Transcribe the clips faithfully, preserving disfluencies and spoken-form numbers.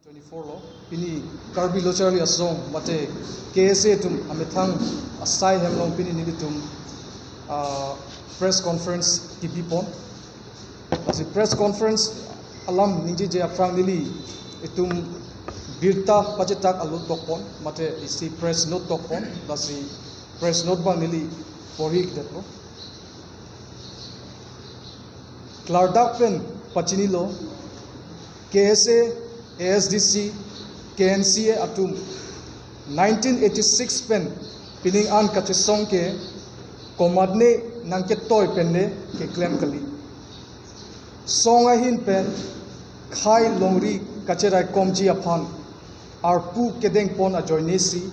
twenty-four lo, pini Karbi Lo Charli Asong mate K S A atum amethang asai hem along pini nelitum, ah, press conference kebipon. Lasi press conference alam ningjeje aphrang nelitum birta pachetak alun tokpon, mate isi press note tokpon, lasi press note abang neli porhi-ikdetlo. Klardak pen pachinilo, K S A, A S D C, K N C A atum nineteen eighty-six pen pining an kachesong ke komatne nangketoi penle keklem kali. Song ahin pen khei longri kacheraikomji aphan arpu kedengpon ajoinesi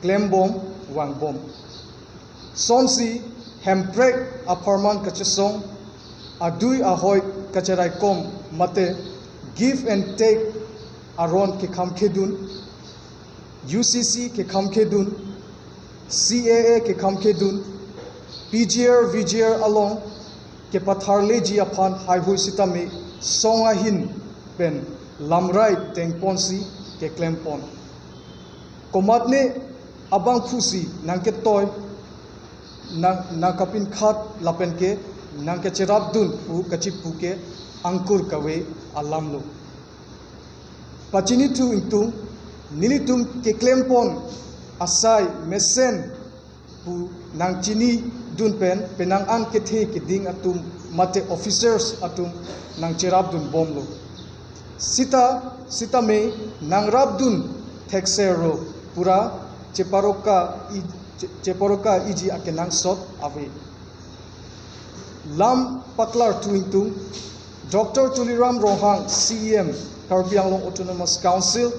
klembom vangbom. Sonsi Hemprek apharman kachesong, adui ahoi kacheraikom mate give and take aron kekhamkhedun, U C C kekhamkhedun, C A A kekhamkhedun, P G R V G R along kepatharleji aphan haihui sitame song ahin pen lamrai dengponsi keklempon. Komatne abangphusi nangketoi, nang, nangkapinkhat lapen ke nangkecherapdun pu kachipu ke angkur kave alamlo. Pachinithu ingtung, nelitum keklempon asai mesen pu nangchinidun pen penang an kethe keding atum mate officers atum nangcherapdunbomlo. Sita, sitame nangrapdun thekserlo pura cheparoka i, che, cheparoka iji akenangsot ave. Lam paklarthu ingtung, Doctor Tuliram Ronghang, C E M, Karbi Anglong Autonomous Council,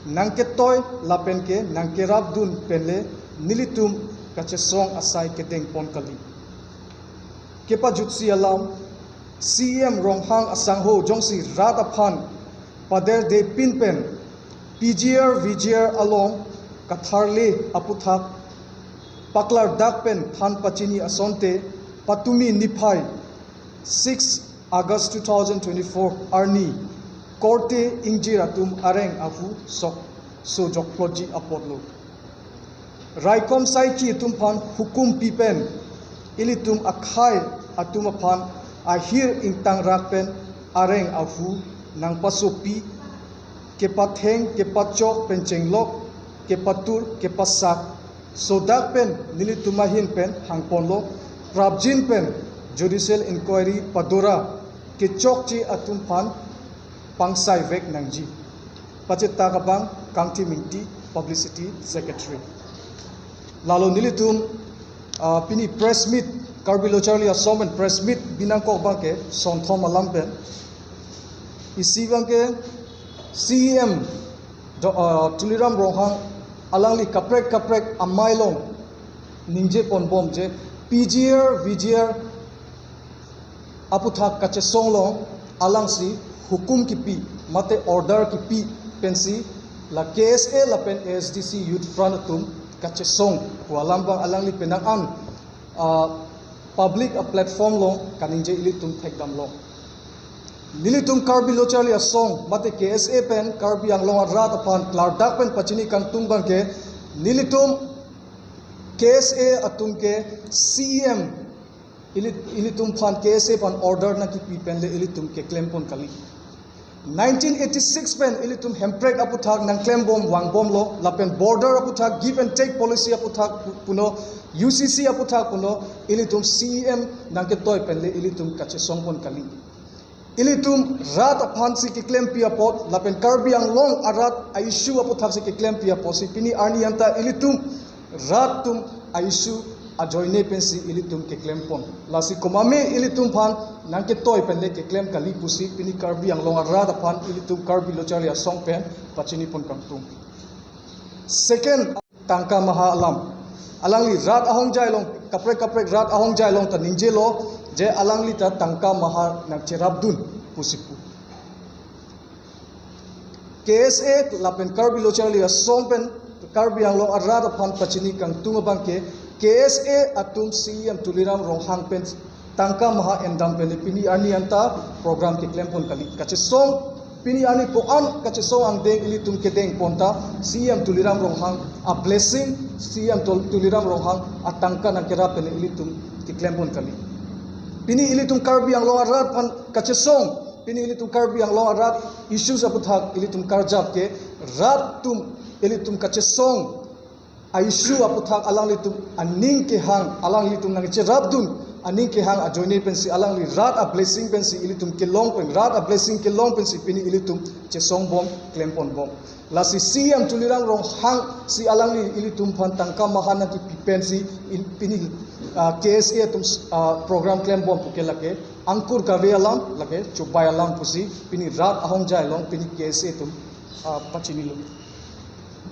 nangketoi lapen ke nangkerapdun penle nelitum kachesong asai kedengpon kali. Kepajutsi alam, C E M Ronghang asangho jongsi rat aphan paderdepin pen P G R V G R along katharle aputhak paklardak pen than pachini asonte patumi niphai six August two thousand twenty-four arni korte ingjir atum areng ahu sok sojokplotji apotlo. Raikom saiki atum aphan hukum pipen ilitum akhei atum aphan ahir ingtangrak pen areng ahu nangpasopi, kepatheng kepachok pen chenglok, kepatur kepasak sodak pen nelitum ahin pen hangponlo, prapjin pen judicial inquiry padora kechokche atum aphan pangsaivek nangji. Pachetak abang Kangthim Ingti, Publicity Secretary. Lalo nelitum, ah, pini press meet, Karbi Lo Charli Asong pen press meet binangkok abang ke sonthom alam pen. Isi abang ke C E M do, ah, Tuliram Ronghang alangli kaprek kaprek amei along ningjeponbom je P G R V G R aputhak kachesong along alangsi hukum kipi mate order kipi pensi la K S A lapen A S D C Youth Front atum kachesong pu alam abang alangli penang an, ah, public a platform along kaningje ilitum thekdamlong. Nelitum Karbi Lo Charli Asong mate K S A pen Karbi Anglong arat aphan klardak pen pachini kangtung abang ke nelitum K S A atum ke C E M ili, ilitum aphan K S A aphan order nangkipi penle ilitum keklempon kali. Nineteen eighty-six pen ilitum Hemprek aputhak nangklembom vangbomlo lapen border aputhak give and take policy aputhak pu, puno, U C C aputhak puno, ilitum C E M nangketoi penle ilitum kachesongpon kali. Ilitum rat aphansi keklempi apot lapen Karbi Anglong arat a-issue aputhaksi keklempi apotsi pini arni anta ilitum rat atum a-issue ajoine pensi ilitum keklempon. Lasi komatne ilitum aphan nangketoi penle keklem kali pusi pini Karbi Anglong arat aphan ilitum Karbi Lo Charli Asong pen pachinipon kangtung. Second, tangka maha alam. Alangli rat ahongjai along, kaprek kaprek rat ahongjai along ta ningjelo je alangli ta tangka maha nangcherapdun pusi pu. K S A lapen Karbi Lo Charli Asong pen Karbi Anglong arat aphan pachini kangtung abang ke K S A atum C E M Tuliram Ronghang pen tangka maha endam penle pini arni anta program keklempon kali. Kachesong Pini arni ko-an kachesong angdeng ilitum kedeng pon ta, C E M Tuliram Ronghang a blessing, C E M Tul-, Tuliram Ronghang atangka nangkerap pen ilitum keklem pon kali. Pini ilitum Karbi Anglong arat aphan kachesong, pini ilitum Karbi Anglong arat issues aputhak ilitum karjap ke, rat atum ilitum kachesong a-issue aputhak alanglitum aning kehang, alanglitum nangcherapdun aning kehang ajoine pensi, alangli rat a blessing pensi ilitum kelong pen, rat a blessing kelong pensi pini ilitum chesong bom, klem pon bom. Lasi C E M Tuliram Ronghang si alangli ilitum aphan tangka maha nangkepi pensi in, pini, ah, K S A atum, ah, program klem bom puke lake angkur kave alam, lake chubai alam pusi pini rat ahongjai along pini K S A atum, ah, pachinilo.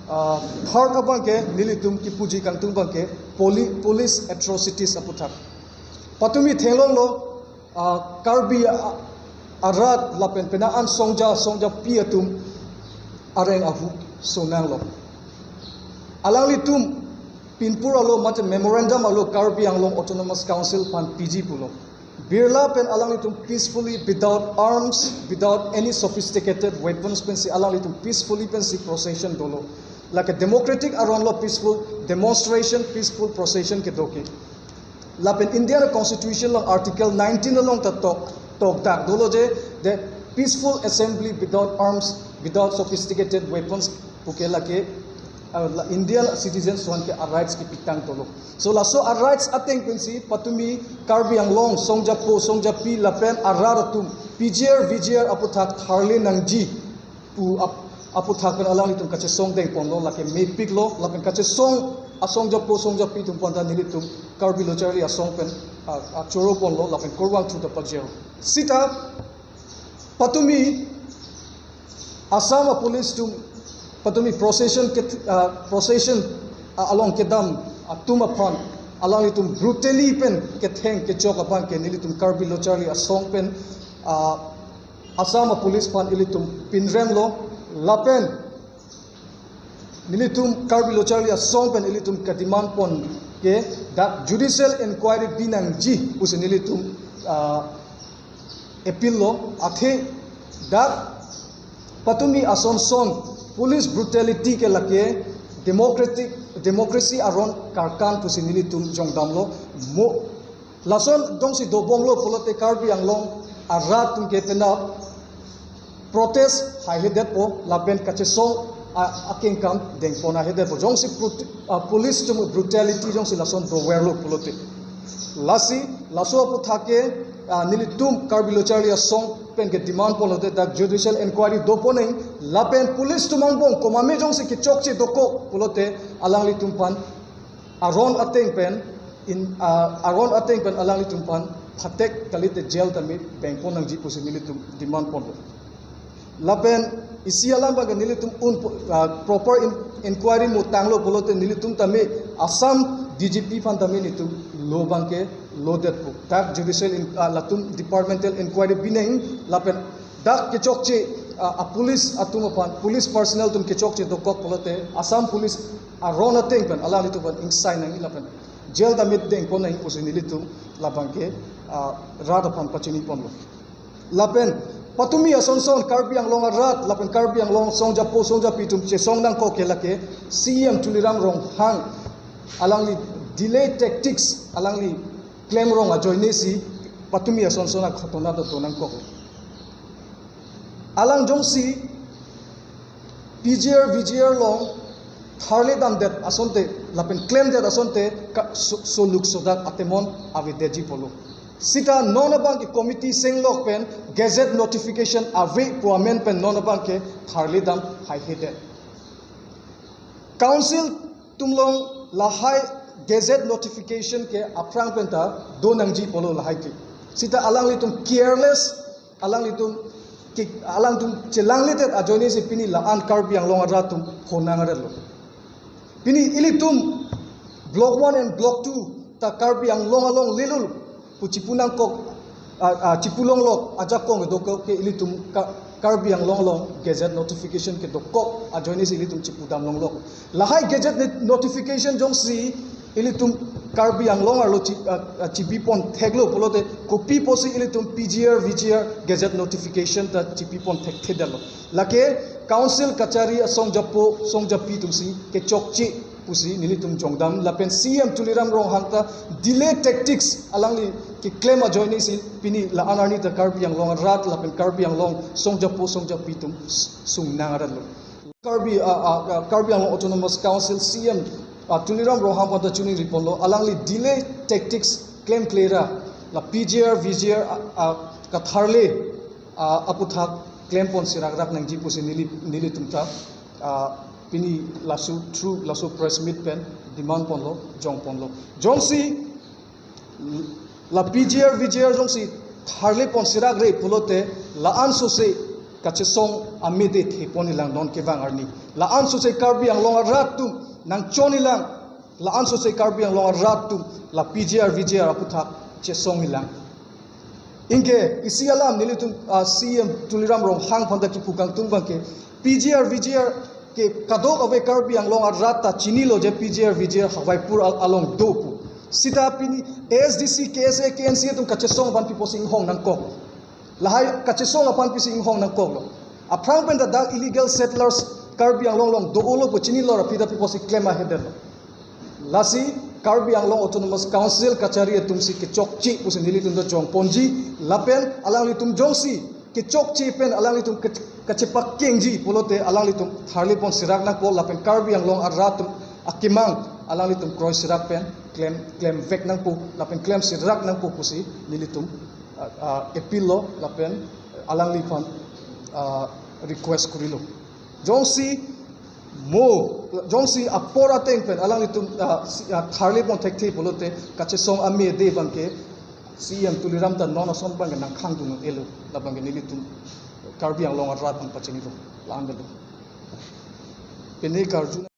Ah, third abangke nelitum kipuji kangtung abangke poli-, police atrocities aputhak. Patumi theklonglo, ah, Karbi a-, arat lapen penang an songja, songjapi atum areng ahu sonanglo. Alanglitum pinpur alo mate memorandum alo Karbi Anglong Autonomous Council aphan piji pulo. Birla pen alanglitum peacefully, without arms, without any sophisticated weapons pensi alanglitum peacefully pensi procession dolo. Lake democratic aron lo peaceful demonstration, peaceful procession kedo ke. Lapen Indian Constitution along Article nineteen along ta tok, tokdak dolo je, the peaceful assembly without arms, without sophisticated weapons puke lake, ah, la Indian citizens aphan ke a rights kepitang dolo. So laso a rights ateng pensi patumi Karbi Anglong songjapo songjapi lapen arat atum P G R V G R aputhak tharle nangji pu ap-, aputhak pen alanglitum kachesong deng ponlo, lake mepiklo, lapen kachesong asongjapo songjapi atum aphan ta nelitum Karbi Lo Charli Asong pen, ah, ah, choro ponlo, lapen kurvangthu ta pajir. Sita patumi Assam a police atum patumi procession ke, ah, procession, ah, along kedam atum aphan alanglitum brutally pen ketheng kechok abangke nelitum Karbi Lo Charli Asong pen, ah, Assam a police aphan ilitum pinremlo, lapen nelitum Karbi Lo Charli Asong pen ilitum kedemand pon ke dak judicial inquiry binangji pusi nelitum, ah, appeal lo, athe dak patumi asonson police brutality ke lake democratic, democracy aron karkan pusi nelitum jongdamlo. Mo lason jongsi dobomlo pulote Karbi Anglong arat atum ke penap protest haihedetpo lapen kachesong a-, akengkam dengpon ahedetpo. Jongsi brut-, ah, police atum brutality jongsi lason doverlo pulote. Lasi, laso aputhak ke, ah, nelitum Karbi Lo Charli Asong pen kedemand ponlote dak judicial inquiry doponeng lapen police atum angbong komatme jongsi kechokche dokok pulote alanglitum aphan aron ateng pen in, ah, aron ateng pen alanglitum aphan phatek kalite jail tame bengpon nangji pusi nelitum demand ponlo. Lapen isi alam abangke nelitum un, ah, proper in, inquiry mo tanglo pulote nelitum tame Assam D G P aphan tame nelitum lo abangke lodetpo. Dak judicial in, ah, latum departmental inquiry bineng lapen dak kechokche, ah, a police atum aphan, police personnel atum kechokche dokok pulote Assam police aron ateng pen alanglitum aphan ingsai nangji lapen jail tame dengpon nangji pusi nelitum labangke, ah, rat aphan pachini ponlo. Lapen patumi asonson Karbi Anglong arat lapen Karbi Anglong songjapo songjapi atum chesong nangkok ke lake C E M Tuliram Ronghang alangli delay tactics alangli klemrong ajoine si patumi asonson aghotona do nangkok. Alang jongsi P G R V G R along tharle damdet asonte lapen klemdet asonte ka so, soluk sodak atemon avedetji pulo. Sita non abangke committee senglok pen gazette notification ave pu amen pen non abangke tharle dam haihedet. Council atum along lahai gazette notification ke aphrang pen ta do nangji pulo lahai ke. Sita alanglitum careless, alanglitum ke, alangtum chelangledet ajoine si pini la-an Karbi Anglong arat atum honang aretlo. Pini ilitum block one and block two ta Karbi Anglong along lelul pu chipu nangkok, ah, ah, chipu longlok ajakong dokok ke ilitum Ka-, Karbi Anglong along gazette notification kedokok ajoine si ilitum chipu dam longlok. Lahai gazette ni-, notification jongsi Ilitum Karbi Anglong arlo chi-, ah, ah, chipipon theklo pulote kopi pusi ilitum P G R, V G R gazette notification ta chipipon thekthedetlo. Lake council kachari asong japo, song japi atumsi kechokche pusi nelitum jongdam lapen C M Tuliram Ronghang ta delay tactics alangli keklem ajoinesi pini la-an arni ta Karbi Anglong arat lapen Karbi Anglong song japo song japi atum s-, sungnang arat lo. Karbi, ah, ah, ah, Karbi Anglong Autonomous Council C M, ah, Tuliram Ronghang aphan ta choningriponlo, alangli delay tactics klemkle ra la P G R, V G R, ah, ah, katharle, ah, aputhak klempon sirakrak nangji pusi neli, nelitum ta, ah, pini laso through laso press meet pen demand ponlo, jongponlo. Jongsi la P G R, V G R jongsi tharlepon sirakre pulote la-an sose kachesong amede thepon ilang non kevang arni. La-an sose Karbi Anglong arat atum nangchon ilang. La-an sose Karbi Anglong arat atum la P G R, V G R aputhak chesong ilang. Anke isi alam nelitum, ah, C M Tuliram Ronghang aphan ta kipu kangtung abangke P G R, V G R ke kadokave Karbi Anglong arat ta chinilo je P G R, V G R Hawaipur al-, along do pu. Seta pini A S D C, K S A, K N C atum kachesong aphan pi pusi inghong nangkok. Lahai kachesong aphan pisi inghong nangkoklo. Aphrang pen ta dak illegal settlers Karbi Anglong along do-olo pu chinilo ra pi ta pi pusi klem ahedetlo. Lasi Karbi Anglong Autonomous Council kachari atumsi kechokche pusi nelitum ta jongponji lapen alanglitum jongsi kechokche pen alanglitum ke-, kachepakengji pulote alanglitum tharlepon sirak nangpo lapen Karbi Anglong arat atum akemang alanglitum kroi sirak pen klem, klemvek nangpo lapen klem sirak nangpo pusi nelitum, ah, ah, appeal lo lapen alangliphan, ah, request kurilo. Jongsi mo, jongsi apor ateng pen alanglitum, ah, si, ah, tharlepon thekthe pulote kachesong amede abangke C M Tuliram ta non ason abangke nangkhangdun elo, labangke nelitum Karbi Anglong arat aphan pachinilo, la-an delo. Pini karju